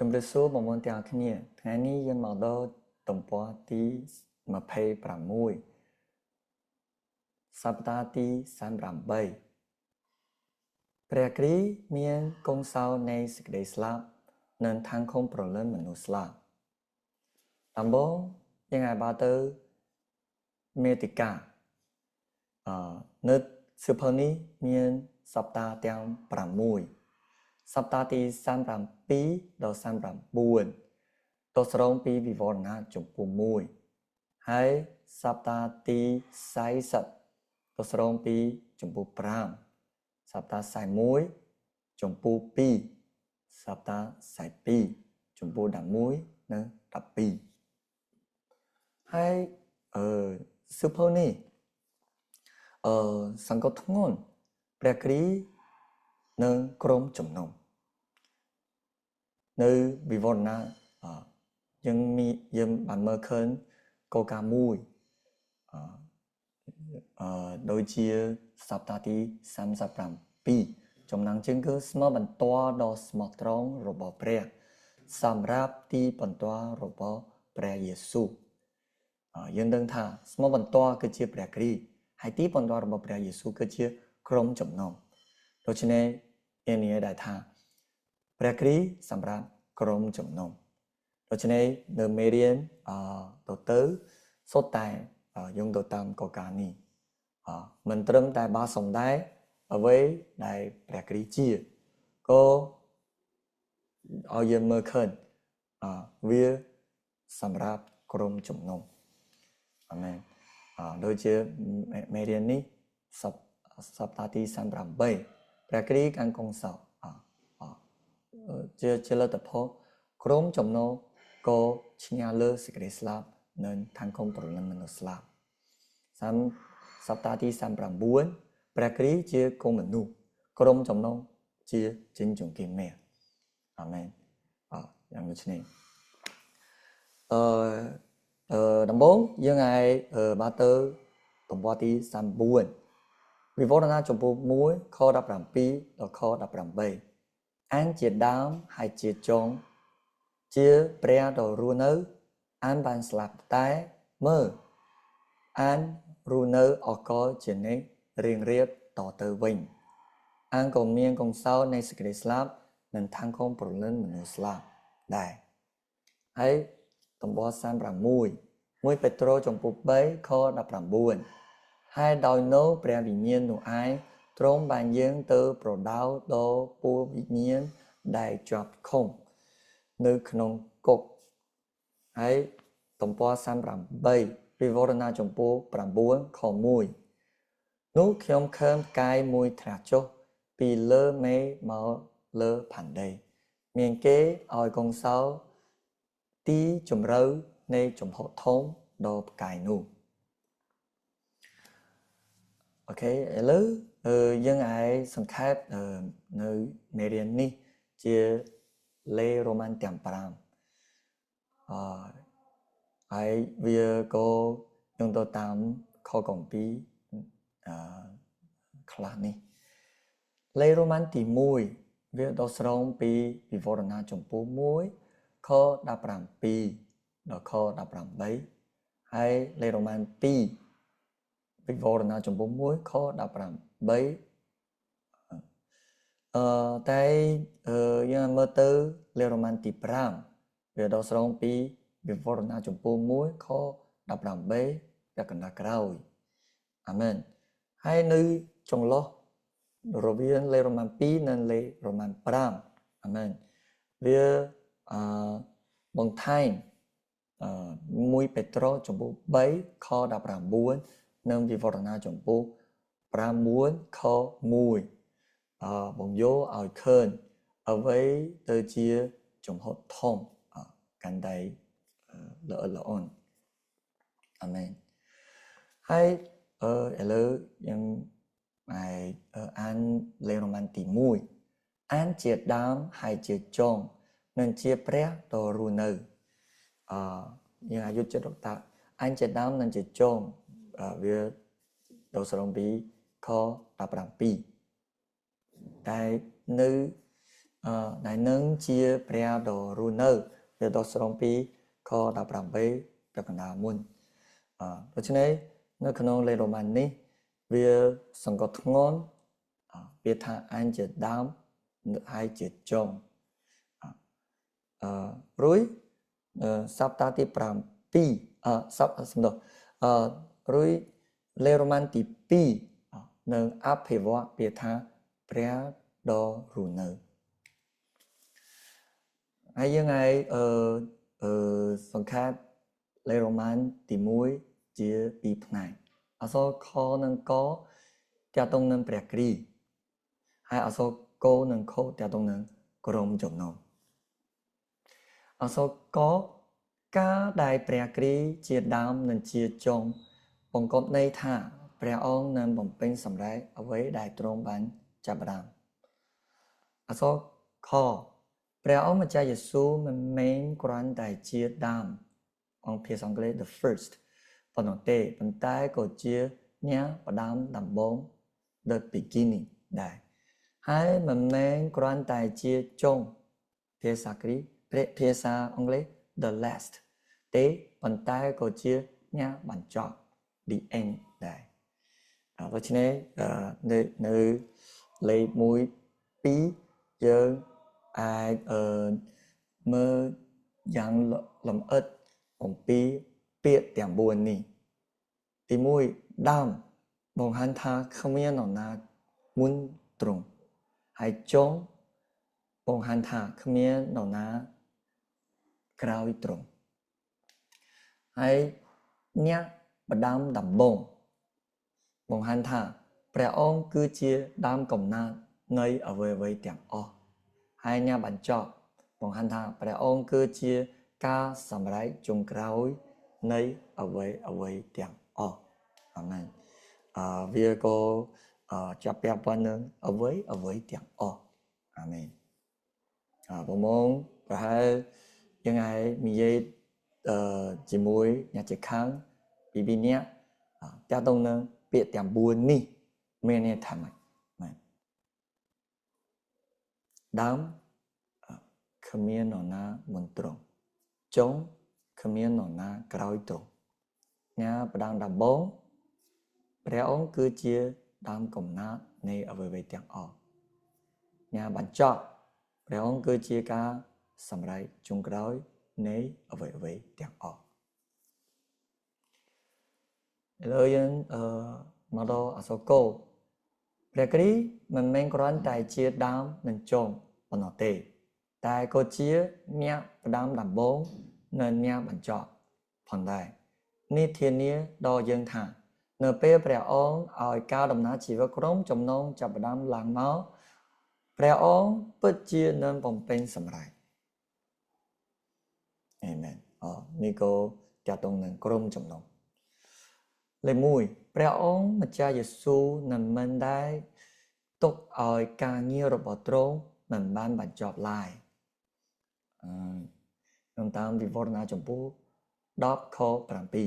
ជំរាបសួរបងប្អូនទាំងអស់គ្នាថ្ងៃនេះយើងមកដល់ទំព័រទី26សប្តាហ៍ទី38ព្រះគ្រីស្ទមានកងសោនៃសេចក្តីស្លាប់និងឋានឃុំព្រលឹងមនុស្សស្លាប់ដំបូងយើងអាចបើទៅមេតិកានៅសៀវភៅនេះមានសប្តាហ៍ទាំង6សប្តាហ៍ទី37ដល់39តស្រងពីវិវរណៈចំពោះ1ហើយសប្តាហ៍ទី40តស្រងពីចំពោះ5សប្តាហ៍41ចំពោះ2សប្តាហ៍42ចំពោះ11និង12ហើយសៀវភៅនេះសង្កត់ធ្ងន់ព្រះគ្រីស្ទនិងក្រុមជំនុំនៅវិវរណៈយើងមានយើងបានមើលឃើញកោកាមួយដូចជាសប្តាហ៍ទី37ចំណងជើងគឺស្មោះបន្ទាល់ដ៏ស្មោះត្រង់របស់ព្រះសម្រាប់ទីបន្ទាល់របស់ព្រះយេស៊ូវយើងដឹងថាស្មោះបន្ទាល់គឺជាព្រះគ្រីស្ទហើយទីបន្ទាល់របស់ព្រះយេស៊ូវគឺជាក្រុមជំនុំដូច្នេះយើងនិយាយដែរថាព្រះគ្រីស្ទសម្រាប់ក្រុមជំនុំដូច្នេះនៅមេរៀនទៅសុទ្ធតែយើងទៅតាមកកានេះមិនត្រឹមតែបាសំដែងអ្វីដែលព្រះគ្រីស្ទជាក៏ឲ្យយើងមើលឃើញវាសម្រាប់ក្រុមជំនុំអាមែនដូចជាមេរៀននេះសប្តាហ៍ទី38ព្រះគ្រីស្ទកាន់កងសោជាលទ្ធផលក្រុមចំណូលក៏ឈ្នះលើសេចក្តីស្លាប់និងឋានឃុំព្រលឹងមនុស្សស្លាប់សប្តាហ៍ទី39ព្រះគ្រីស្ទជាកូនមនុស្សក្រុមចំណូលជាចិញ្ចង្កេមេអាមែនយ៉ាងដូចនេះដំបូងយើងឲ្យបាទទៅទំព័រទី39វិវរណៈចំពោះ1ខ17ដល់ខ18អញជាដើមហើយជាចុងជាព្រះដ៏រស់នៅអញបានស្លាប់តែមើលអញរស់នៅអកលជានិច្ចរៀងរៀបតទៅវិញអញក៏មានកងសោនៃសេចក្តីស្លាប់និងឋានឃុំព្រលឹងមនុស្សស្លាប់ដែរហើយទំព័រ36 1ពេត្រុសចំពោះ3ខ19ហើយដោយនៅព្រះវិញ្ញាណនោះឯងទ្រង់បានយាងទៅប្រដៅដល់ពួកវិញ្ញាណដែលជាប់ឃុំនៅក្នុងគុកហើយទំព័រ38វិវរណៈចំពោះ9ខ1នោះខ្ញុំឃើញផ្កាយមួយធ្លាក់ចុះពីលើមេឃមកលើផែនដីមានគេឲ្យកងសោទីជម្រៅនៃចំហធំដល់ផ្កាយនោះអូខេឥឡូវយើងអាចសង្ខេបនៅមេរៀននេះជាលេរ៉ូម៉ានទាំង5ហើយវាក៏យើងទៅតាមខគម្ពីរខ្លះនេះលេរ៉ូម៉ានទី1វាដកស្រង់ពីវិវរណៈចំពោះ1ខ17ដល់ខ18ហើយលេរ៉ូម៉ាន2វិវរណៈចំពោះ1ខ18តែយើងមើលទៅលេរ៉ូម៉ានទី5វាដកស្រង់ពីវិវរណៈចំពោះ1ខ18ពាក់កណ្ដាលក្រោយអាមែនហើយនៅចន្លោះរវាងលេរ៉ូម៉ាន2និងលេរ៉ូម៉ាន5អាមែនវាបង្ថែម1ពេត្រុសចំពោះ3ខ19និងវិវរណៈចំពោះ9ខ1បង្យល់ឲ្យឃើញអ្វីទៅជាចំហធំកាន់តែល្អល្អន់អាមែនហើយឥឡូវយើងអាចអានលេខរ៉ូម៉ានទី1អានជាដើមហើយជាចុងនិងជាព្រះដ៏រស់នៅយើងអាចយល់ចិត្តថាអញជាដើមនិងជាចុងវាដល់ស្រងពីខ17តែនៅ ដែលនឹងជាព្រះដ៏រស់នៅវាដោះស្រង់ពីខ18ពាក់កណ្ដាលមុនដូច្នេះនៅក្នុងលេខរ៉ូម៉ាននេះវាសង្កត់ធ្ងន់វាថាអញជាដើមហើយជាចុងរួយសប្តាហ៍ទី7សប្សំដៅរួយលេខរ៉ូម៉ានទី2នឹងអភិវឌ្ឍពាក្យថាព្រះដ៏រស់នៅហើយយើងឲ្យសង្ខេបលេខរ៉ូម៉ានទី1ជាពីរផ្នែកអក្សរខនិងកទាក់ទងនឹងព្រះគ្រីស្ទហើយអក្សរកនិងខទាក់ទងនឹងក្រុមចំណងអក្សរកការដែលព្រះគ្រីស្ទជាដើមនិងជាចុងបង្កប់ន័យថាព្រះអង្គនឹងបំពេញសម្រេចអ្វីដែលទ្រង់បានចាប់ផ្ដើមអក្សរខព្រះអង្គម្ចាស់យេស៊ូវមិនមែនគ្រាន់តែជាដើមអង្គភាសាអង់គ្លេស the first ប៉ុណ្ណោះទេប៉ុន្តែក៏ជាអ្នកផ្ដើមដំបូង the beginning ដែរហើយមិនមែនគ្រាន់តែជាចុងភាសាគ្រីស្ទភាសាអង់គ្លេស the last ទេប៉ុន្តែក៏ជាអ្នកបញ្ចប់ the end ដែរដូច្នេះនៅលេខ1 2យើងអាចមើលយ៉ាងលម្អិតអំពីពាក្យទាំង4នេះទី1ដើមបង្ហាញថាគ្មាននរណាមុនទ្រង់ហើយចុងបង្ហាញថាគ្មាននរណាក្រោយទ្រង់ហើយអ្នកផ្ដើមដំបូងបង្ហាញថាព្រះអង្គគឺជាដើមកំណើតនៃអ្វីៗទាំងអស់ហើយអ្នកបញ្ចប់បង្ហាញថាព្រះអង្គគឺជាការសម្រេចចុងក្រោយនៃអ្វីៗទាំងអស់អាមែនវាក៏ចាប់ពាក់ព័ន្ធនឹងអ្វីៗទាំងអស់អាមែនប្រមងប្រហែលយើងឲ្យនិយាយជាមួយអ្នកជាខាងពីអ្នកតាក់ទងនឹងពាក្យទាំង4នេះមានន័យថាម៉េចបាទដើមគ្មាននរណាមុនទ្រង់ចុងគ្មាននរណាក្រោយទ្រង់អ្នកផ្ដើមដំបូងព្រះអង្គគឺជាដើមកំណើតនៃអ្វីៗទាំងអស់អ្នកបញ្ចប់ព្រះអង្គគឺជាការសម្រេចចុងក្រោយនៃអ្វីៗទាំងអស់ឥឡូវយើងមកដល់អក្សរកព្រះគ្រីស្ទមិនមែនគ្រាន់តែជាដើមនិងចុងប៉ុណ្ណោះទេតែក៏ជាអ្នកផ្ដើមដំបូងនិងអ្នកបញ្ចប់ផងដែរនេះធានាដល់យើងថានៅពេលព្រះអង្គឲ្យការដំណើរជីវិតក្រុមចំណងចាប់ផ្ដើមឡើងមកព្រះអង្គពិតជានឹងបំពេញសម្រេចអាមែននេះក៏ទាក់ទងនឹងក្រុមចំណងលេខ1ព្រះអង្គម្ចាស់យេស៊ូវនឹងមិនដែលទុកឲ្យការងាររបស់ទ្រង់មិនបានបញ្ចប់ឡើយក្នុងតាមវិវរណាចំពោះ10ខ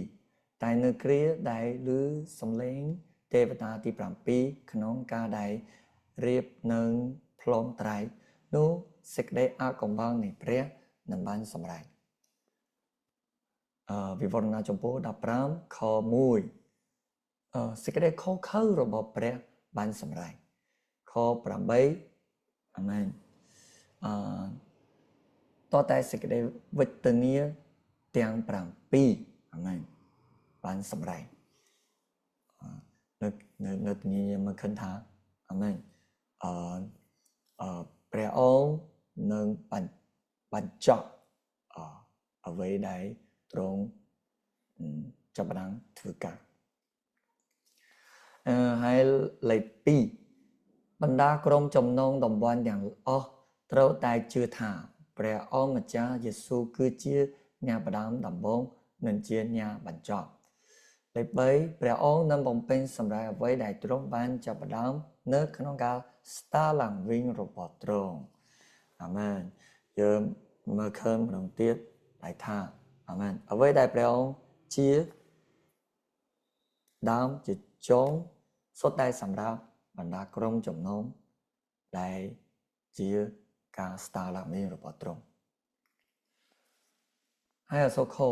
7តែនៅគ្រាដែលឮសំឡេងទេវតាទី7ក្នុងការដែលរៀបនឹងផ្លុំត្រែកនោះសេចក្តីអាកំបាំងនៃព្រះនឹងបានសម្រេចវិវរណាចំពោះ15ខ1សេចក្តីខុសខើរបស់ព្រះបានសម្រេចខ8អាមែនតតែសេចក្តីវេទនាទាំង7អាមែនបានសម្រេចនៅទីនេះមកឃើញថាអាមែនព្រះអង្គនឹងបញ្ចប់អ្វីដែលទ្រង់ចាប់ផ្ដើមធ្វើការហើយលេខ2បណ្ដាក្រុមចំណងតំបន់ទាំងអស់ត្រូវតែជឿថាព្រះអង្គម្ចាស់យេស៊ូវគឺជាអ្នកផ្ដើមដំបូងនិងជាអ្នកបញ្ចប់លេខ3ព្រះអង្គនឹងបំពេញសម្រេចអ្វីដែលទ្រង់បានចាប់ផ្ដើមនៅក្នុងការស្ដារឡើងវិញរបស់ទ្រង់អាមែនយើងមើលឃើញម្ដងទៀតដែលថាអាមែនអ្វីដែលព្រះអង្គជាដើមជាចុងសុទ្ធតែសម្រាប់បណ្ដាក្រុមចំណងដែលជា ការស្ដារឡើងវិញរបស់ទ្រង់ហើយអសូខោ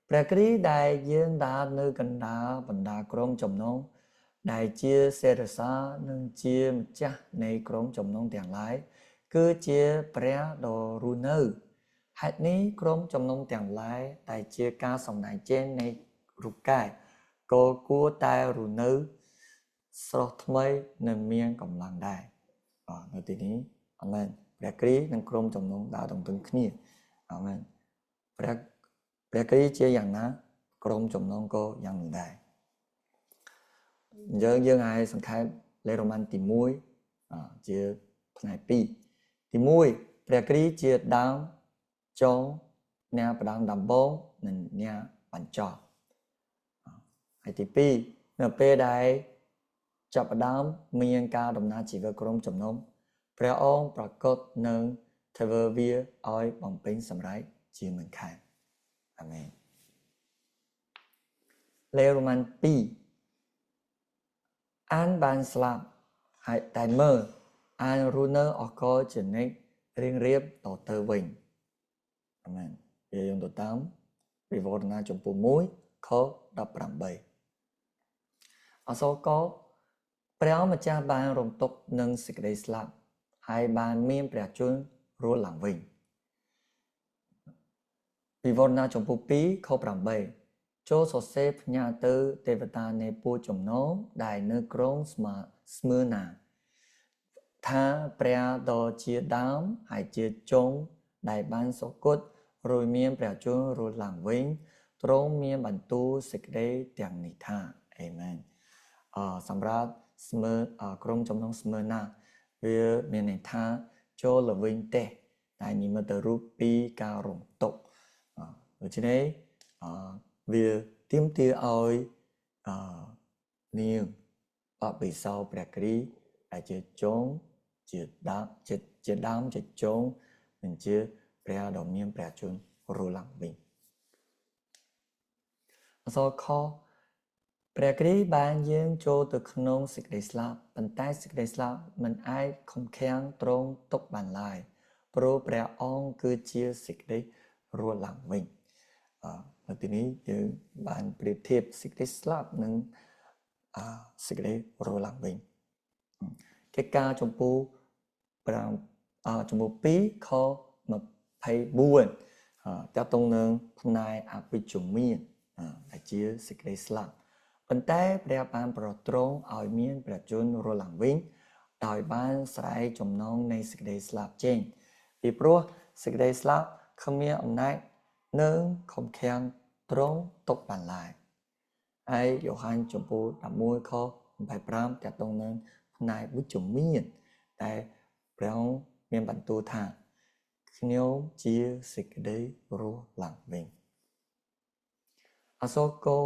ព្រះគ្រីស្ទដែលយើងដើរនៅកណ្ដាលបណ្ដាក្រុមចំណងដែលជាសេរសានិងជាម្ចាស់នៃក្រុមចំណងទាំងឡាយគឺជាព្រះដ៏រស់នៅហេតុនេះក្រុមចំណងទាំងឡាយដែលជាការសម្ដែងចេញនៃរូបកាយក៏គួរតែរស់នៅស្រស់ថ្មីនិងមានកម្លាំងដែរបាទនៅទីនេះអាមែនព្រះគ្រីស្ទនិងក្រុមចំណងដើរទន្ទឹមគ្នាអាមែនព្រះគ្រីស្ទជាយ៉ាងណាក្រុមចំណងក៏យ៉ាងនោះដែរយើងឲ្យសង្ខេបលេខរ៉ូម៉ាន់ទី1ជាផ្នែក2ទី1ព្រះគ្រីស្ទជាដើមចុងអ្នកផ្ដើមដំបូងនិងអ្នកបញ្ចប់ហើយទី2នៅពេលដែលចាប់ផ្ដើមមានការដំណើរជីវិតក្រុមចំណុំព្រះអង្គប្រកាសនឹងធ្វើវាឲ្យបំពេញសម្រេចជាមិនខានអាមែនលេខរ៉ូម៉ាន់2អានបានស្លាប់ហើយតែមើលអានរស់នៅអកលជានិច្ចរៀងរៀបតទៅវិញអាមែនវាយើងទៅតាមវិវរណាចំពោះ1ខ18អសរកព្រះម្ចាស់បានរំទុកនឹងសេចក្តីស្លាប់ហើយបានមានព្រះជន្មរស់ឡើងវិញវិវរណាចំពោះ2ខ8ចូលសរសេរផ្ញើទៅទេវតានៃពួកចំណងដែលនៅក្រុងស្មើណាថាព្រះដ៏ជាដើមហើយជាចុងដែលបានសុគតរួចមានព្រះជន្មរស់ឡើងវិញទ្រង់មានបន្ទូលសេចក្តីទាំងនេះថាអេមែនសម្រាប់ស្មើក្រុមចំណងស្មើណាវាមានន័យថាចូលល្វិញទេតែនិមិត្តរូបពីការរំទុកដូច្នេះវាទាមទារឲ្យនាងបបិសោព្រះគ្រីស្ទដែលជាចុងជាដើមជាដើមជាចុងនិងជាព្រះដ៏មានព្រះជន្មរស់ឡើងវិញអក្សរខព្រះគ្រីស្ទបានយាងចូលទៅក្នុងសេចក្តីស្លាប់ប៉ុន្តែសេចក្តីស្លាប់មិនអាចខំខាំងទ្រង់ទុកបានឡើយព្រោះព្រះអង្គគឺជាសេចក្តីរស់ឡើងវិញនៅទីនេះយើងបានប្រៀបធៀបសេចក្តីស្លាប់និងសេចក្តីរស់ឡើងវិញកិច្ចការចំពោះ5ចំពោះ2ខ24តើតងនឹងផ្នែកអវិជ្ជមានដែលជាសេចក្តីស្លាប់ប៉ុន្តែព្រះបានប្រទ្រង់ឲ្យមានព្រះជន្មរស់ឡើងវិញដោយបានស្រែកចំណងនៃសេចក្តីស្លាប់ចេញពីព្រោះសេចក្តីស្លាប់គ្មានអំណាចនឹងខំខាំងទ្រង់ទុកបានឡើយហើយយ៉ូហានចំពោះ11ខ25តើតងនឹងផ្នែកវិជ្ជមានតែព្រះអង្គមានបន្ទូលថាខ្ញុំជាសេចក្តីរស់ឡើងវិញអសូរកោ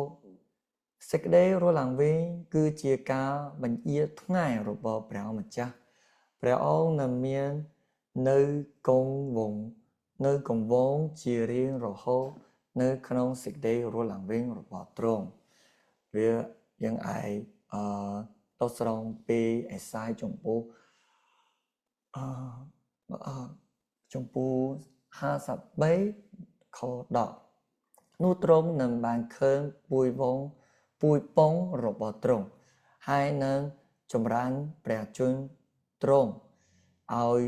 សេចក្តីរស់ឡើងវិញគឺជាការបញ្ជាថ្ងៃរបស់ព្រះម្ចាស់ព្រះអង្គនឹងមាននៅគង់វង្សនៅគង្វងជារៀងរហូតនៅក្នុងសេចក្តីរស់ឡើងវិញរបស់ទ្រង់វាយើងអាចតស្រង់ពីអេសាយចំពោះចំពោះ53ខ10នោះទ្រង់នឹងបានឃើញពួយវងពួយពងរបស់ទ្រង់ហើយនឹងចម្រើនព្រះជន្មទ្រង់ឲ្យ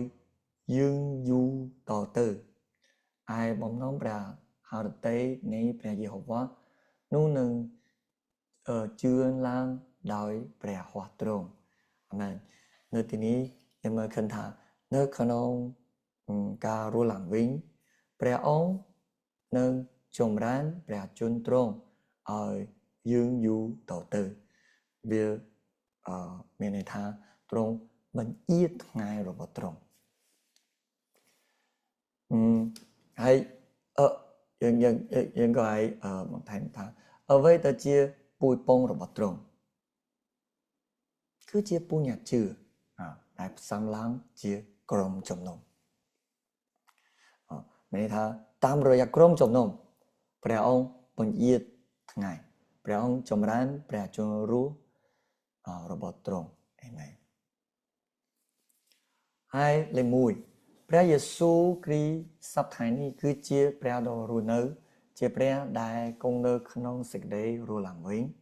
យឺយូរតទៅឯបំណងព្រះហឫទ័យនៃព្រះយេហូវ៉ានោះនឹងជឿនឡើងដោយព្រះហស្ថទ្រង់អាមែននៅទីនេះយើងមើលឃើញថានៅក្នុងការរស់ឡើងវិញព្រះអង្គនឹងចម្រើនព្រះជន្មទ្រង់ឲ្យយឺយូរតទៅវាមានន័យថាទ្រង់បញ្ជាថ្ងៃរបស់ទ្រង់ហើយយើងក៏ឲ្យបន្ថែមថាអ្វីទៅជាពូជពងរបស់ទ្រង់គឺជាពូជអ្នកជឿដែលផ្សំឡើងជាក្រុមចំណុំមានន័យថាតាមរយៈក្រុមចំណុំព្រះអង្គបញ្ជាថ្ងៃព្រះអង្គចម្រើនព្រះជន្មរស់របស់ទ្រង់អេមែនហើយលេខ1 ព្រះយេស៊ូវគ្រីស្ទសព្វថ្ងៃនេះគឺជាព្រះដ៏រស់នៅ ជាព្រះដែលគង់នៅក្នុងសេចក្តីរស់ឡើងវិញ។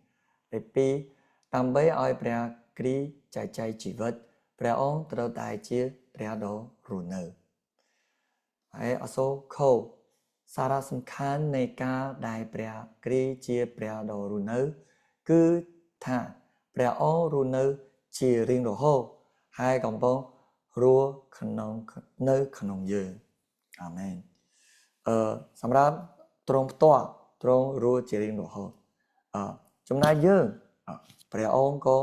លេខ2ដើម្បីឲ្យព្រះគ្រីស្ទចែកចាយជីវិតព្រះអង្គត្រូវតែជាព្រះដ៏រស់នៅហើយអក្សរខសារៈសំខាន់នៃការដែលព្រះគ្រីស្ទជាព្រះដ៏រស់នៅ គឺថាព្រះអង្គរស់នៅជារៀងរហូតហើយកំពុងរស់ក្នុងនៅក្នុងយើងអាមែនសម្រាប់ទ្រង់ផ្ទាល់ទ្រង់រស់ជារៀងរហូតចំណែកយើងព្រះអង្គក៏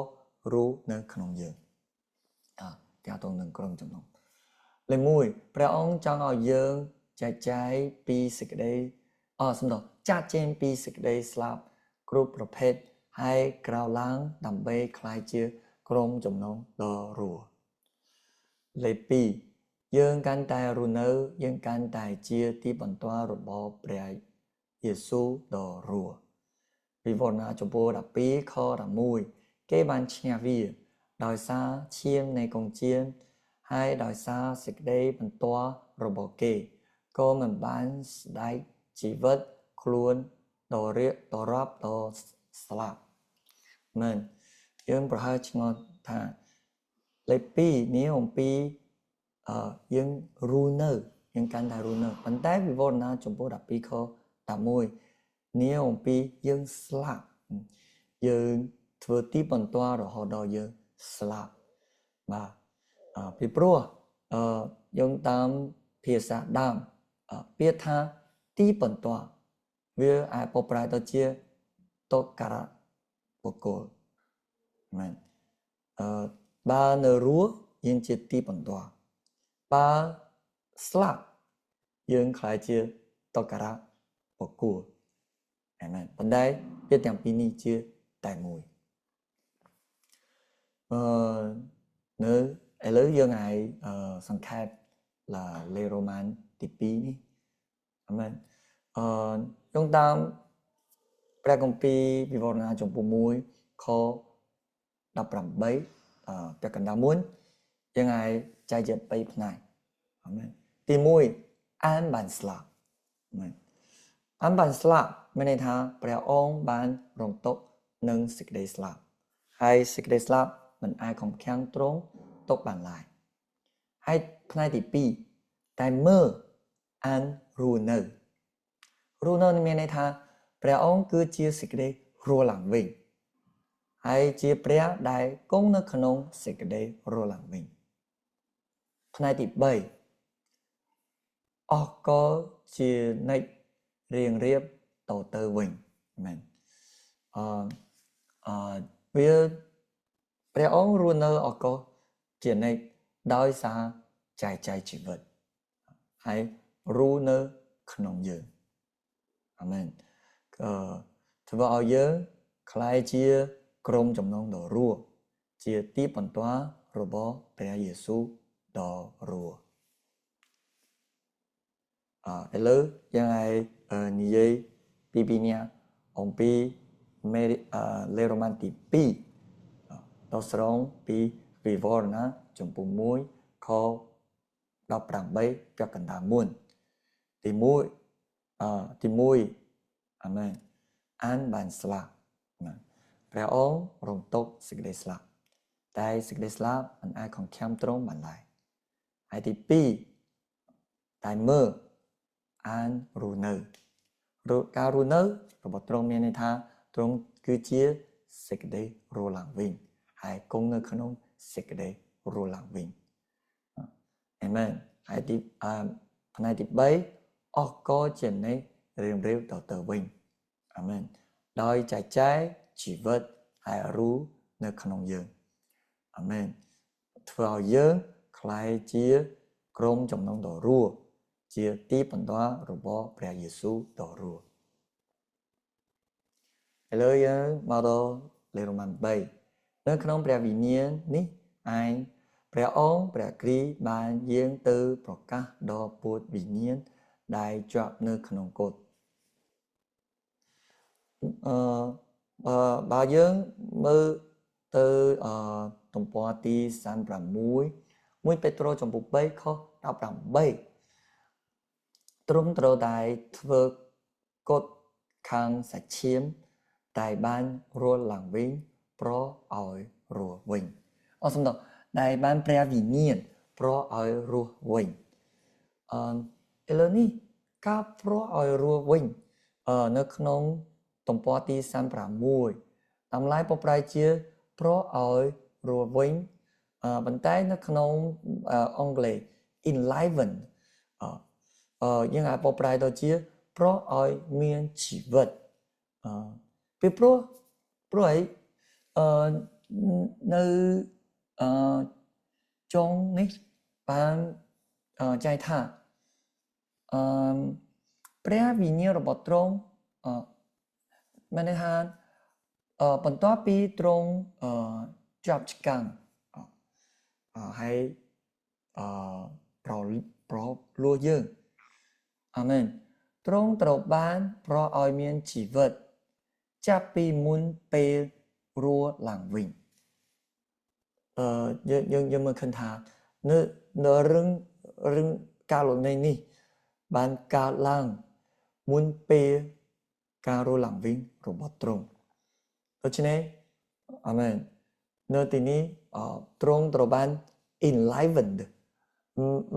រស់នៅក្នុងយើងទាក់ទងនឹងក្រុមជំនុំលេខ1ព្រះអង្គចង់ឲ្យយើងចែកចាយពីសេចក្តីសំដៅចាត់ចែងពីសេចក្តីស្លាប់គ្រប់ប្រភេទហើយក្រោកឡើងដើម្បីក្លាយជាក្រុមចំណងដ៏រស់លេខ2យើងកាន់តែរស់នៅយើងកាន់តែជាទីបន្ទាល់របស់ព្រះយេស៊ូវដ៏រស់វិវរណាចំពោះ12ខ11គេបានឈ្នះវាដោយសារឈាមនៃកងជៀនហើយដោយសារសេចក្តីបន្ទាល់របស់គេក៏មិនបានស្ដាយជីវិតខ្លួនដល់រៀបដល់រាប់ដល់ស្លាប់មែនយើងប្រហែលឆ្ងល់ថាលេខ2នេះអំពីយើងរស់នៅយើងកាន់តែរស់នៅប៉ុន្តែវិវរណាចំពោះ12ខ11នេះអំពីយើងស្លាប់យើងធ្វើទីបន្ទាល់រហូតដល់យើងស្លាប់បាទពីព្រោះយើងតាមភាសាដើមពាក្យថាទីបន្ទាល់វាអាចបកប្រែទៅជាតការៈបុគ្គលមែនបើនៅរស់យើងជាទីបន្ទាល់បើស្លាប់យើងក្លាយជាតការៈបុគ្គលអាមែនប៉ុន្តែពាក្យទាំងពីរនេះជាតែមួយនៅឥឡូវយើងឲ្យសង្ខេបឡាលេរ៉ូម៉ានទី2នេះអាមែនយើងតាមព្រះគម្ពីរវិវរណាចំពោះ1ខ18ពាក្យកណ្ដាលមុនយើងឲ្យចែកជា3ផ្នែកអាមែនទី1អានបានស្លាប់អាមែនអានបានស្លាប់មានន័យថាព្រះអង្គបានរងទុក្ខនិងសេចក្តីស្លាប់ហើយសេចក្តីស្លាប់មិនអាចខំខាំងទ្រង់ទុកបានឡើយហើយផ្នែកទី2តែមើលអានរស់នៅរស់នៅមានន័យថាព្រះអង្គគឺជាសេចក្តីរស់ឡើងវិញហើយជាព្រះដែលគង់នៅក្នុងសេចក្តីរស់ឡើងវិញផ្នែកទី3អស់កលជានិច្ចរៀងរៀបទៅវិញមែនអឺវាព្រះអង្គរស់នៅអកលជានិច្ចដោយសារចែកចាយជីវិតហើយរស់នៅក្នុងយើងអាមែនធ្វើឲ្យយើងក្លាយជាក្រុមចំណងដ៏រស់ជាទីបន្ទាល់របស់ព្រះយេស៊ូវដ៏រស់ឥឡូវយើងឲ្យនិយាយពីនេះអំពីលេរ៉ូម៉ានទី2ដល់ស្រងពីវិវរណាចំពោះ1ខ18ពាក្យកណ្ដាលមុនទី1ទី1អាមែនអានបានស្លាប់ព្រះអង្គរងទុក្ខសេចក្តីស្លាប់តែសេចក្តីស្លាប់មិនអាចខំខាំទ្រង់បានឡើយហើយទី2តែមើលអានរស់នៅការរស់នៅរបស់ទ្រង់មានន័យថាទ្រង់គឺជាសេចក្តីរស់ឡើងវិញហើយគង់នៅក្នុងសេចក្តីរស់ឡើងវិញអាមែនហើយទីផ្នែកទី3អស់កលជានិច្ចរៀងរៀបទៅវិញអាមែនដោយចែកចាយជីវិតហើយរស់នៅក្នុងយើងអាមែនធ្វើឲ្យយើងក្លាយជាក្រុមចំណងដ៏រស់ជាទីបន្ទាល់របស់ព្រះយេស៊ូវដ៏រស់ឥឡូវយើងមកដល់លេខរ៉ូម៉ាន3នៅក្នុងព្រះវិញ្ញាណនេះឯងព្រះអង្គព្រះគ្រីស្ទបានយាងទៅប្រកាសដល់ពួតវិញ្ញាណដែលជាប់នៅក្នុងគុកបើយើងមើលទៅទំព័រទី36 1ពេត្រុសចំពុក3ខ18ទ្រង់ត្រូវតែធ្វើកត់ខាងសាច់ឈាមតែបានរស់ឡើងវិញប្រឲ្យរស់វិញអសំដៅដែលបានព្រះវិញ្ញាណប្រឲ្យរស់វិញអឺឥឡូវនេះការប្រឲ្យរស់វិញនៅក្នុងទំព័រទី36តម្លៃបប្រែជាប្រឲ្យរស់វិញប៉ុន្តែនៅក្នុងអង់គ្លេស enliven យើងអាចបប្រែទៅជាប្រឲ្យមានជីវិតពីព្រោះអីនៅចុងនេះបានចែងថាព្រះវិញ្ញាណរបស់ទ្រង់មានន័យថាបន្ទាប់ពីទ្រង់ចាប់ឆ្កាងហើយប្រលោះយើងអាមែនទ្រង់ត្រូវបានប្រឲ្យមានជីវិតចាប់ពីមុនពេលរស់ឡើងវិញយើងមើលឃើញថានៅរឿងកាលនេះបានកើតឡើងមុនពេលការរស់ឡើងវិញរបស់ទ្រង់ដូច្នេះអាមែននៅទីនេះទ្រង់ត្រូវបាន enlivened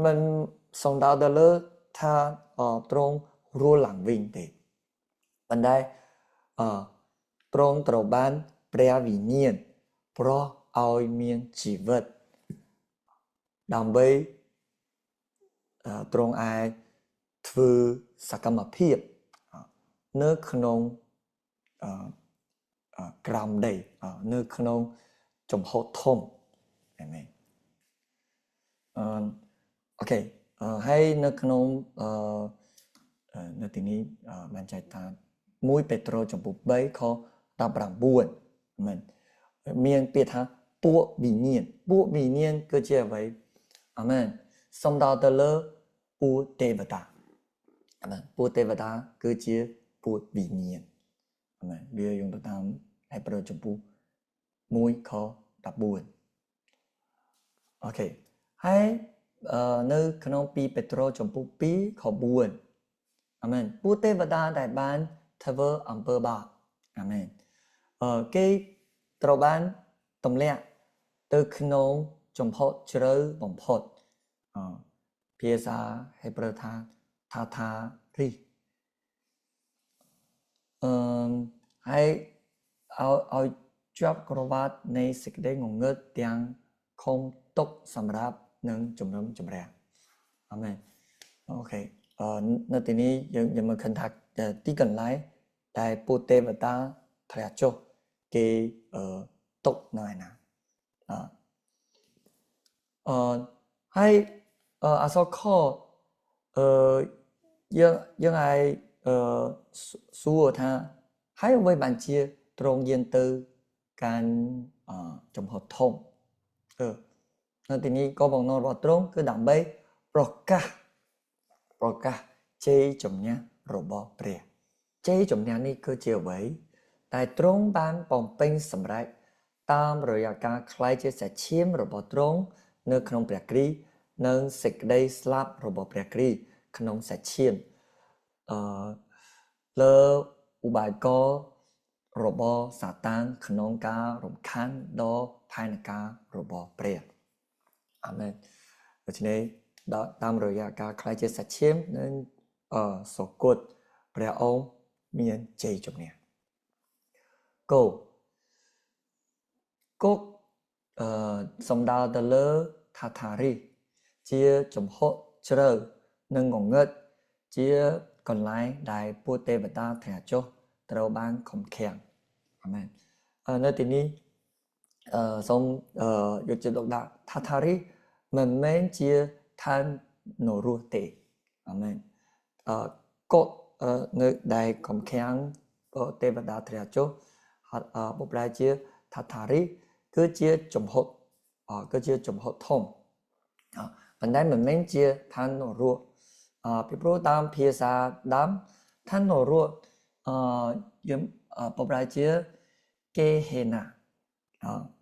មិនសំដៅទៅលើថាទ្រង់រស់ឡើងវិញទេប៉ុន្តែទ្រង់ត្រូវបានព្រះវិញ្ញាណប្រោះឲ្យមានជីវិតដើម្បីទ្រង់អាចធ្វើសកម្មភាពនៅក្នុងក្រោមដីនៅក្នុងចំហធំអាមែនអូខេហើយនៅក្នុងនៅទីនេះបានចែកថា1ពេត្រុសចំពុក3ខ19អាមែនមានពាក្យថាពួកវិញ្ញាណពួកវិញ្ញាណគឺជាអ្វីអាមែនសំដៅទៅលើពួកទេវតាអាមែនពួកទេវតាគឺជាពួកវិញ្ញាណអាមែនវាយោងទៅតាមហេព្រើរចំពុក1ខ14អូខេហើយនៅក្នុង2ពេត្រុសចំពុក2ខ4អាមែនពួកទេវតាដែលបានធ្វើអំពើបាបអាមែនគេត្រូវបានទម្លាក់ទៅក្នុងចំហជ្រៅបំផុតភាសាហេព្រើរថាថារីហើយឲ្យជាប់ក្រវ៉ាត់នៃសេចក្តីងងឹតទាំងខំទុកសម្រាប់នឹងជំនុំជម្រះអាមែនអូខេនៅទីនេះយើងមើលឃើញថាទីកន្លែងដែលពួកទេវតាធ្លាក់ចុះគេទុកនៅឯណាហើយអក្សរខយើងឲ្យសួរថាហើយអ្វីបានជាទ្រង់យាងទៅកាន់ចំហធំនៅទីនេះក៏បំណងរបស់ទ្រង់គឺដើម្បីប្រកាសជ័យជំនះរបស់ព្រះជ័យជំនះនេះគឺជាអ្វីតែទ្រង់បានបំពេញសម្រេចតាមរយៈការក្លាយជាសាច់ឈាមរបស់ទ្រង់នៅក្នុងព្រះគ្រីស្ទនិងសេចក្តីស្លាប់របស់ព្រះគ្រីស្ទក្នុងសាច់ឈាមលើឧបាយកលរបស់សាតានក្នុងការរំខានដល់ផែនការរបស់ព្រះអាមែនដូច្នេះតាមរយៈការក្លាយជាសាច់ឈាមនិងសុគតព្រះអង្គមានជ័យជំនះគោគុកសំដៅទៅលើថាថារីជាចំហជ្រៅនិងងងឹតជាកន្លែងដែលពួកទេវតាធ្លាក់ចុះត្រូវបានខំខាំងអាមែននៅទីនេះសូមយកចិត្តទុកដាក់ថាថារីមិនមែនជាឋាននរកទេអាមែនកុនៅដែលខំខាំងទេវតាធ្លាក់ចុះបប្រែជាថាថារីគឺជាចំហគឺជាចំហធំប៉ុន្តែមិនមែនជាឋាននរកពីព្រោះតាមភាសាដើមឋាននរកយើងបប្រែជាគេហេណា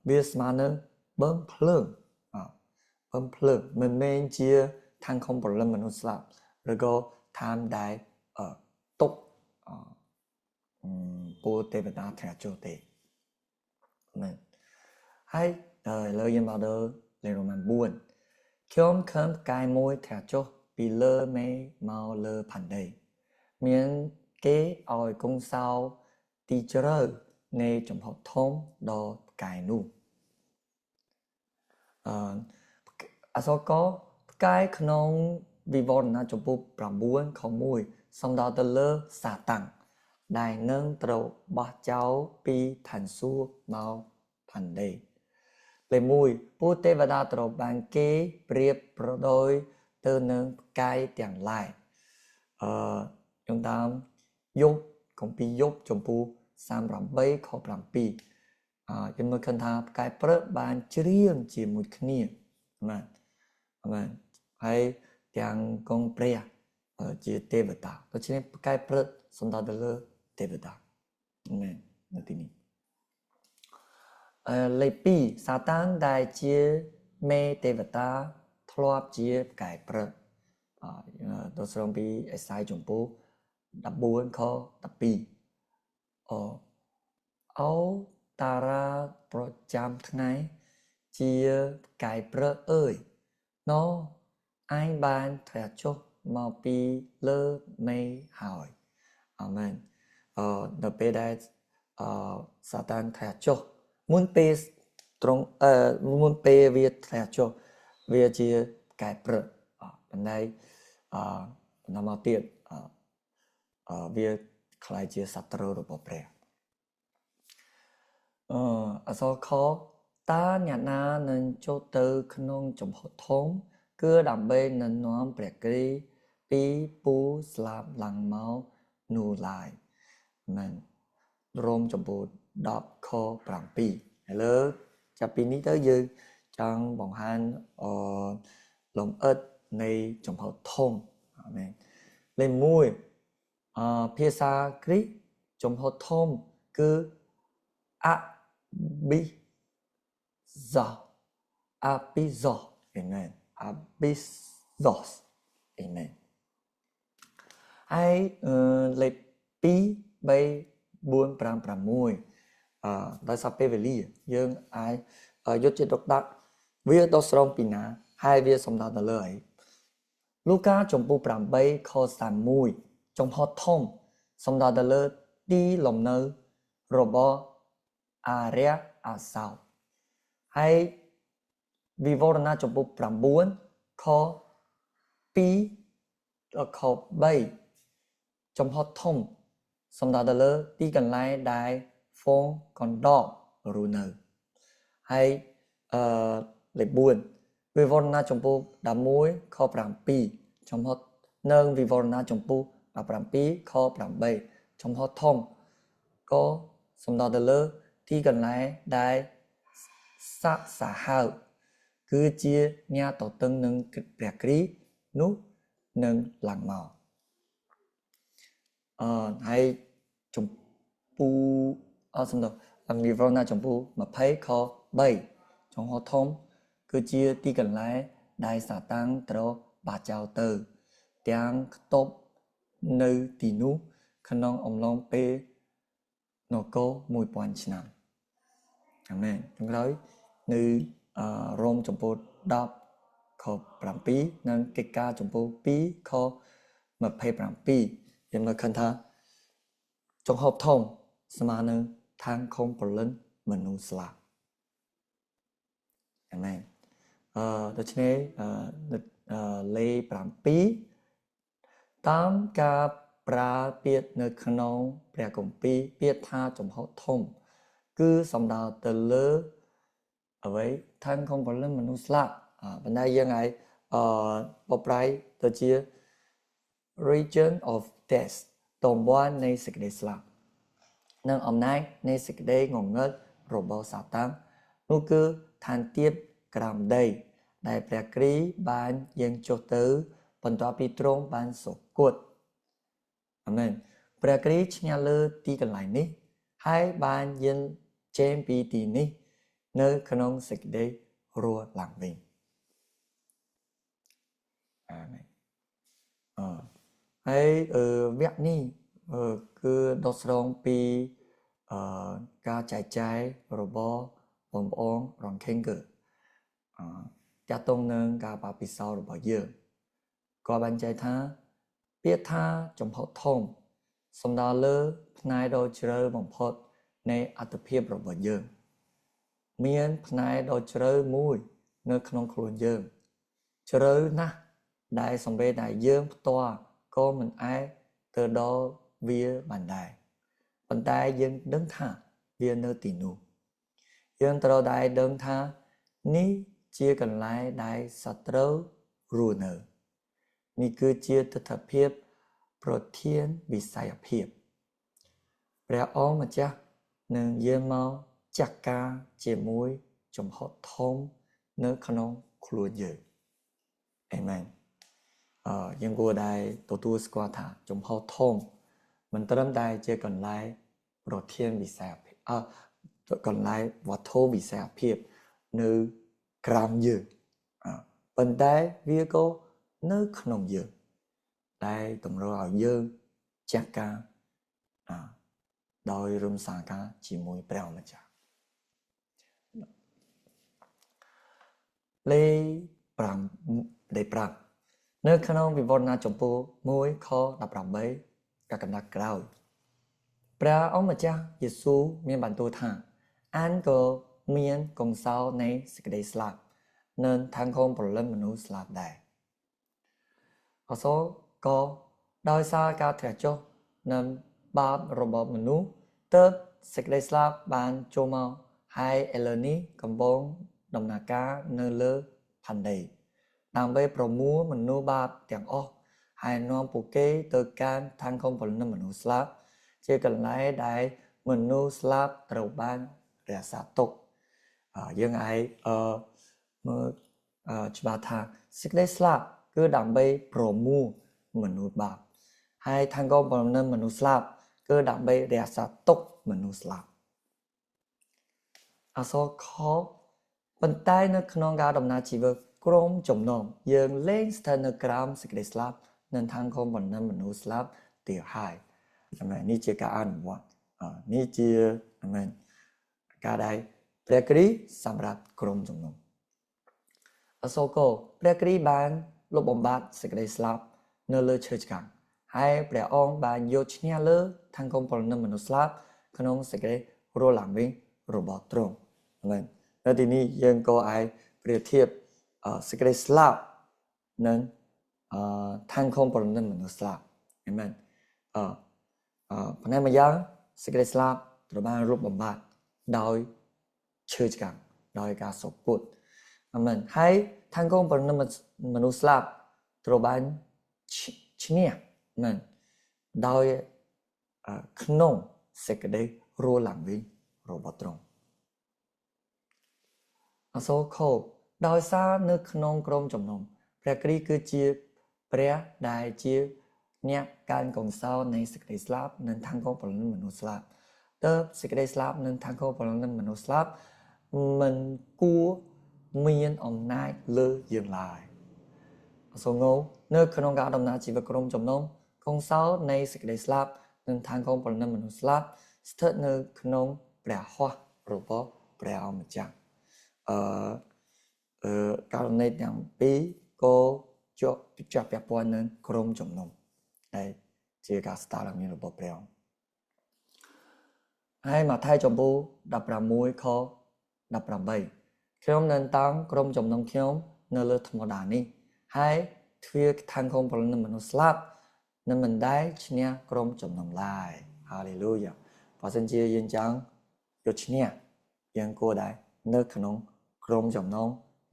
វាស្មើនឹងបឹងភ្លើង បំភ្លើងមិនមែនជាឋានខំព្រលឹងមនុស្សស្លាប់ឬក៏ឋានដែលទុកពួកទេវតាធ្លាក់ចុះទេមែនហើយឥឡូវយើងមកដល់លេខរ៉ូម៉ាន4ខ្ញុំខំផ្កាយមួយធ្លាក់ចុះពីលើមេមកលើផែនដីមានគេឲ្យកងសោទីជ្រៅនៃចំហធំដល់ផ្កាយនោះអឺអសកផ្កាយក្នុងវិវរណៈចំពោះ9ខ1សំដៅទៅលើសាតាំងដែលនឹងត្រូវបោះចោលពីឋានសួគ៌មកផែនដីលេខ1ពួកទេវតាត្រូវបានគេប្រៀបប្រដូចទៅនឹងផ្កាយទាំងឡាយអឺខ្ញុំតាមយប់គម្ពីរយប់ចំពោះ38ខ7អឺយើងមើលឃើញថាផ្កាយព្រឹកបានច្រៀងជាមួយគ្នាបាទបាទហើយទាំងកងព្រះជាទេវតាដូច្នេះផ្កាយព្រឹកសំដៅទៅលើទេវតាមែននៅទីនេះអឺលេខ2សាតាំងដែលជាមេទេវតាធ្លាប់ជាផ្កាយព្រឹកអឺដល់ស្រមពីអេសាយចំពោះ14ខ12អូអូតារាប្រចាំថ្ងៃជាផ្កាយព្រឹកអើយណូឯងបានធ្លាក់ចុះមកពីលើមេហើយអាមែនអឺនៅពេលដែលអឺសាតានធ្លាក់ចុះមុនពេលត្រង់អឺមុនពេលវាធ្លាក់ចុះវាជាផ្កាយព្រឹកប៉ុន្តែអឺបន្តមកទៀតអឺវាក្លាយជាសត្រូវរបស់ព្រះអឺអសខតើអ្នកណានឹងចូលទៅក្នុងចំហធំគឺដើម្បីនឹងនាំព្រះគ្រីស្ទពីពូស្លាប់ឡើងមកនោះឡើយមែនរ៉ូមចំពោះ10ខ7ឥឡូវចាប់ពីនេះទៅយើងចង់បង្ហាញអឺលំអិតនៃចំហធំអាមែនលេខ1អឺភាសាគ្រីស្ទចំហធំគឺ abyss abyss amen abyssos amen ហើយលេខ2 3 4 5 6អឺដោយសារពេលវេលាយើងអាចយកចិត្តទុកដាក់វាដល់ស្រោមពីណាហើយវាសំដៅទៅលើអីលូកាចំពោះ8ខ31ចំហធំសំដៅទៅលើទីលំនៅរបស់អារក្សអាសោហើយវិវរណៈចំពោះ9ខ2ដល់ខ3ចំហធំសំដៅទៅលើទីកន្លែងដែលហ្វូងកណ្ដករស់នៅហើយអឺលេខ4វិវរណៈចំពោះ11ខ7ចំហនិងវិវរណៈចំពោះ17ខ8ចំហធំក៏សំដៅទៅលើទីកន្លែងដែលសាក់សាហាវគឺជាញាតតឹងនឹងព្រះគ្រីស្ទនោះនឹងឡើងមកអឺហើយចំពូអសំដៅវិវរណៈចំពោះ20ខ3ចំហធំគឺជាទីកន្លែងដែលសាតាំងត្រូវបាចោលទៅទាំងខ្ទប់នៅទីនោះក្នុងអំឡុងពេលនគរ1000ឆ្នាំអាមែនចុងក្រោយនៅរ៉ូមចំពោះ10ខ7និងកិច្ចការចំពោះ2ខ27យើងមើលឃើញថាចង្ហប់ធំស្មើនឹងឋានខំព្រលឹងមនុស្សស្លាប់អាមែនអឺដូច្នេះអឺលេខ7តាមការប្រើពាក្យនៅក្នុងព្រះគម្ពីរពាក្យថាចំហធំគឺសំដៅទៅលើអ្វីឋានខំព្រលឹងមនុស្សស្លាប់ប៉ុន្តែយើងឲ្យអឺបប្រែទៅជា region of death តំបន់នៃសេចក្តីស្លាប់និងអំណាចនៃសេចក្តីងងឹតរបស់សាតាំងនោះគឺឋានទាបក្រោមដីដែលព្រះគ្រីស្ទបានយាងចុះទៅបន្ទាប់ពីទ្រង់បានសុគតអាមែនព្រះគ្រីស្ទឈ្នះលើទីកន្លែងនេះហើយបានយាងចេញពីទីនេះនៅក្នុងសេចក្តីរស់ឡើងវិញ។ អាមែនអឺហើយវគ្គនេះគឺដកស្រង់ពីអឺការចែកចាយរបស់បងប្អូនរង Kenge អឺតាក់ទងនឹងការបពិសោធន៍របស់យើងក៏បានចែកថាពាក្យថាចំហធំសំដៅលើផ្នែកដ៏ជ្រៅបំផុតនៃអត្តភាពរបស់យើងមានផ្នែកដ៏ជ្រៅមួយនៅក្នុងខ្លួនយើងជ្រៅណាស់ដែលសំបីតែយើងផ្ទាល់ក៏មិនអាចទៅដល់វាបានដែរប៉ុន្តែយើងដឹងថាវានៅទីនោះយើងត្រូវតែដឹងថានេះជាកន្លែងដែលសត្រូវរស់នៅនេះគឺជាទិដ្ឋភាពប្រធានវិស័យភាពព្រះអង្គម្ចាស់នឹងយាងមកចាត់ការជាមួយចំហធំនៅក្នុងខ្លួនយើងអាមែនយើងគួរតែទទួលស្គាល់ថាចំហធំមិនត្រឹមតែជាកន្លែងប្រធានវិស័យភាពកន្លែងវត្ថុវិស័យភាពនៅក្រោមយើងប៉ុន្តែវាក៏នៅក្នុងយើងដែលតម្រូវឲ្យយើងចាត់ការដោយរំសាការជាមួយព្រះម្ចាស់លេខ5លេខ5នៅក្នុងវិវរណាចំពោះ1ខ18កកណ្ដាលក្រោយព្រះអង្គម្ចាស់យេស៊ូវមានបន្ទូលថាអានក៏មានកងសោនៃសេចក្តីស្លាប់និងខាងខំប្រលឹងមនុស្សស្លាប់ដែរអសក៏ដោយសារការធ្លាក់ចុះនិងបាបរបស់មនុស្សទើបសេចក្តីស្លាប់បានចូលមកហើយឥឡូវនេះកំពុងដំណើរការនៅលើផែនដីដើម្បីប្រមូលមនុស្សបាបទាំងអស់ហើយនាំពួកគេទៅកាន់ឋានខំប្រលឹងមនុស្សស្លាប់ជាកន្លែងដែលមនុស្សស្លាប់ត្រូវបានរក្សាទុកយើងអាចមើលច្បាស់ថាសេចក្តីស្លាប់គឺដើម្បីប្រមូលមនុស្សបាបហើយឋានខំប្រលឹងមនុស្សស្លាប់គឺដើម្បីរក្សាទុកមនុស្សស្លាប់អក្សរខប៉ុន្តែនៅក្នុងការដំណើរជីវិតក្រុមចំណងយើងលែងស្ថិតនៅក្រោមសេចក្តីស្លាប់និងឋានខំបណ្ឌិតមនុស្សស្លាប់ទៀតហើយអាមែននេះជាការអនុវត្តនេះជាអាមែនការដែលព្រះគ្រីស្ទសម្រាប់ក្រុមចំណងអសូកព្រះគ្រីស្ទបានលុបបំបាត់សេចក្តីស្លាប់នៅលើឈើឆ្កាងហើយព្រះអង្គបានយកឈ្នះលើឋានខំប្រណិតមនុស្សស្លាប់ក្នុងសេចក្តីរស់ឡើងវិញរបស់ទ្រង់អាមែននៅទីនេះយើងក៏អាចប្រៀបធៀបសេចក្តីស្លាប់និងឋានខំប្រណិតមនុស្សស្លាប់អាមែនផ្នែកម្យ៉ាងសេចក្តីស្លាប់ត្រូវបានលុបបំបាត់ដោយឈើឆ្កាងដោយការសុគតអាមែនហើយឋានខំប្រណិតមនុស្សស្លាប់ត្រូវបានឈ្នះអាមែនដោយក្នុងសេចក្តីរស់ឡើងវិញរបស់ទ្រង់អសូរខដោយសារនៅក្នុងក្រុមជំនុំព្រះគ្រីស្ទគឺជាព្រះដែលជាអ្នកកាន់កងសោនៃសេចក្តីស្លាប់និងឋានខំប្រលឹងមនុស្សស្លាប់ទើបសេចក្តីស្លាប់និងឋានខំប្រលឹងមនុស្សស្លាប់មិនគួរមានអំណាចលើយើងឡើយអសូរងនៅក្នុងការដំណើរជីវិតក្រុមជំនុំកងសោនៃសេចក្តីស្លាប់និងឋានខំប្រលឹងមនុស្សស្លាប់ស្ថិតនៅក្នុងព្រះហស្ថរបស់ព្រះអង្គម្ចាស់ករណីទាំងពីរក៏ជាប់ពាក់ព័ន្ធនឹងក្រុមជំនុំដែលជាការស្ដារឡើងវិញរបស់ព្រះអង្គហើយម៉ាថាយចំពោះ16ខ18ខ្ញុំនឹងតាំងក្រុមជំនុំខ្ញុំនៅលើថ្មដានេះហើយទ្វារឋានខំប្រលឹងមនុស្សស្លាប់នឹងមិនដែលឈ្នះក្រុមជំនុំឡើយហាឡេលូយ៉ាបើសិនជាយើងចង់យកឈ្នះយើងគួរតែនៅក្នុងក្រុមចំណង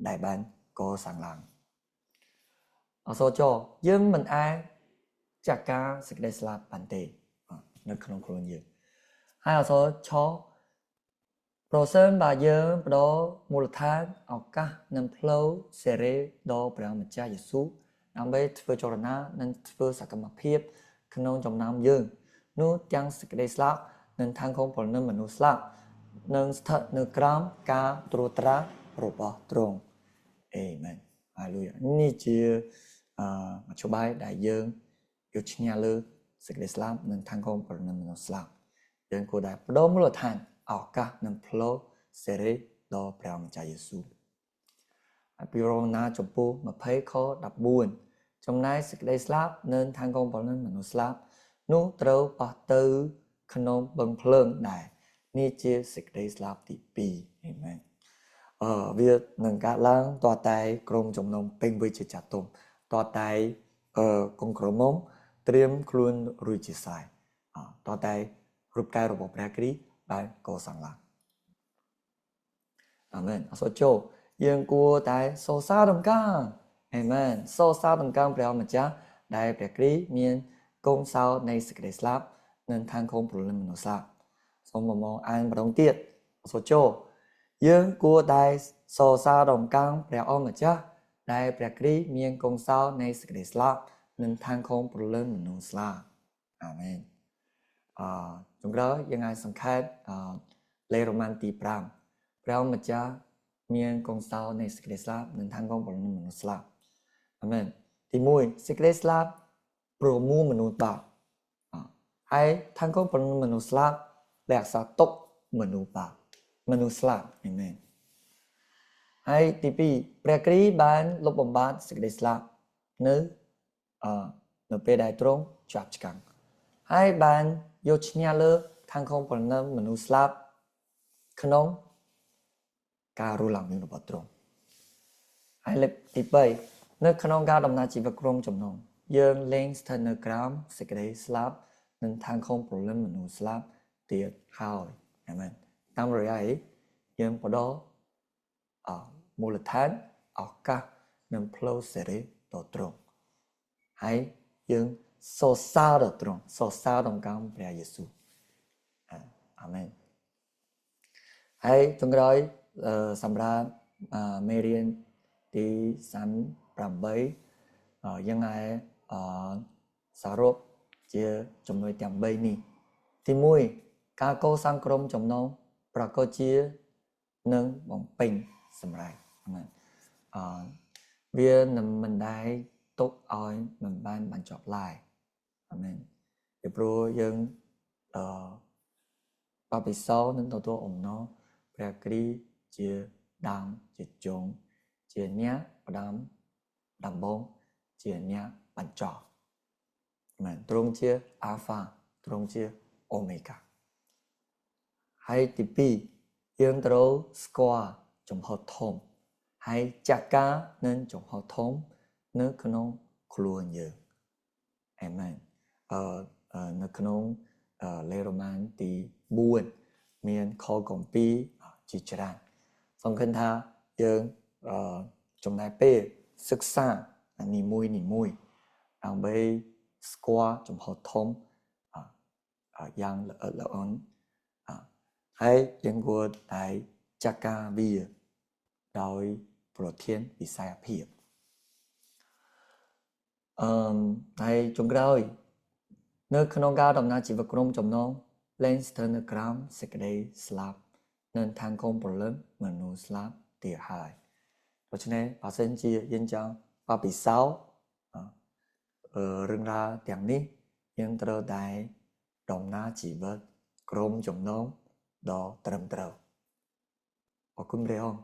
ដែលបានកសាងឡើងអសរចយើងមិនអាចចាត់ការសេចក្តីស្លាប់បានទេនៅក្នុងខ្លួនយើងហើយអសរឆប្រសិនបើយើងផ្ដល់មូលដ្ឋានឱកាសនិងផ្លូវសេរីដល់ព្រះម្ចាស់យេស៊ូវដើម្បីធ្វើចលនានិងធ្វើសកម្មភាពក្នុងចំណោមយើងនោះទាំងសេចក្តីស្លាប់និងឋានខំប្រណិតមនុស្សស្លាប់នឹងស្ថិតនៅក្រោមការត្រួតត្រារបស់ទ្រង់អេមែនហាឡេលូយ៉ានេះជា មធ្យោបាយដែលយើងយកឈ្នះលើសេចក្តីស្លាប់និងខាងកងប្រណិនមនុស្សស្លាប់យើងគួរតែផ្ដល់មូលដ្ឋានឱកាសនិងផ្លូវសេរីដល់ព្រះម្ចាស់យេស៊ូវហើយពីរ៉ូណាចំពោះ20ខ14ចំណែកសេចក្តីស្លាប់និងខាងកងប្រណិនមនុស្សស្លាប់នោះត្រូវប៉ះទៅក្នុងបឹងភ្លើងដែរនេះជាសេចក្តីស្លាប់ទី2អាមែនវានឹងកើតឡើងតតែក្រុមចំណុំពេញវិជាចាត់ទុំតតែកងក្រមុំត្រៀមខ្លួនរួចជាស្រេចតតែរូបកាយរបស់ព្រះគ្រីស្ទបានកសាងឡើងអាមែនអសូចូលយើងគួរតែសរសើរដំកើងអាមែនសរសើរដំកើងព្រះម្ចាស់ដែលព្រះគ្រីស្ទមានកងសោនៃសេចក្តីស្លាប់និងខាងខំព្រលឹងមនុស្សស្លាប់សូមមកអានម្ដងទៀតអសូចូលយើងគួរតែសរសើរដំកើងព្រះអង្គម្ចាស់ដែលព្រះគ្រីស្ទមានកងសោនៃសេចក្តីស្លាប់និងខាងខំព្រលឹងមនុស្សស្លាប់អាមែនចុងក្រោយយើងអាចសង្ខេបលេខរ៉ូម៉ានទី5ព្រះម្ចាស់មានកងសោនៃសេចក្តីស្លាប់និងខាងខំព្រលឹងមនុស្សស្លាប់អាមែនទី1សេចក្តីស្លាប់ប្រមូលមនុស្សបាបហើយខាងខំព្រលឹងមនុស្សស្លាប់រក្សាទុកមនុស្សបាបមនុស្សស្លាប់អាមែនហើយទី2ព្រះគ្រីស្ទបានលុបបំបាត់សេចក្តីស្លាប់នៅពេលដែលទ្រង់ជាប់ឆ្កាំងហើយបានយកឈ្នះលើខាងខំប្រណិមមនុស្សស្លាប់ក្នុងការរស់ឡើងវិញរបស់ទ្រង់ហើយលេខទី3នៅក្នុងការដំណើរជីវិតក្រុមចំណងយើងលែងស្ថិតនៅក្រោមសេចក្តីស្លាប់និងខាងខំប្រលឹមមនុស្សស្លាប់ទៀតហើយអាមែនតាមរយៈយើងផ្ដល់មូលដ្ឋានឱកាសនិងផ្លូវសេរីដល់ទ្រង់ហើយយើងសរសើរដល់ទ្រង់សរសើរដល់កម្មព្រះយេស៊ូវអាមែនហើយចុងក្រោយសម្រាប់មេរៀនទី38យើងអាចសរុបជាចំណុចទាំង3នេះទី1ការកសាងក្រុមចំណងប្រកបជានឹងបំពេញសម្រេចអាវានឹងមិនដែលទុកឲ្យមិនបានបញ្ចប់ឡើយអាមែនពីព្រោះយើងបបិសោនឹងទទួលអំណរព្រះគ្រីស្ទជាដើមជាចុងជាអ្នកផ្ដើមដំបូងជាអ្នកបញ្ចប់អាមែនទ្រង់ជាអាល់ហ្វាទ្រង់ជាអូមេហ្គាហើយទី2យើងត្រូវស្គាល់ចំហធំហើយចាក់ការនឹងចំហធំនៅក្នុងខ្លួនយើងអាមែននៅក្នុងលេខរ៉ូម៉ានទី4មានខគម្ពីរជាច្រើនសង្ឃឹមថាយើងចំណាយពេលសិក្សានីមួយនីមួយដើម្បីស្គាល់ចំហធំយ៉ាងល្អិតល្អន់ហើយយើងគួរតែចាក់ការវាដោយប្រធានវិស័យភាពហើយចុងក្រោយនៅក្នុងការដំណើរជីវិតក្រុមចំណងលែងស្ថិតនៅក្រោមសេចក្តីស្លាប់និងខាងកុំព្រលឹងមនុស្សស្លាប់ទៀតហើយដូច្នេះបើសិនជាយើងចង់បពិសោធន៍រឿងរ៉ាវទាំងនេះយើងត្រូវតែដំណើរជីវិតក្រុមចំណងដ៏ត្រឹមត្រូវអរគុណព្រះអង្គ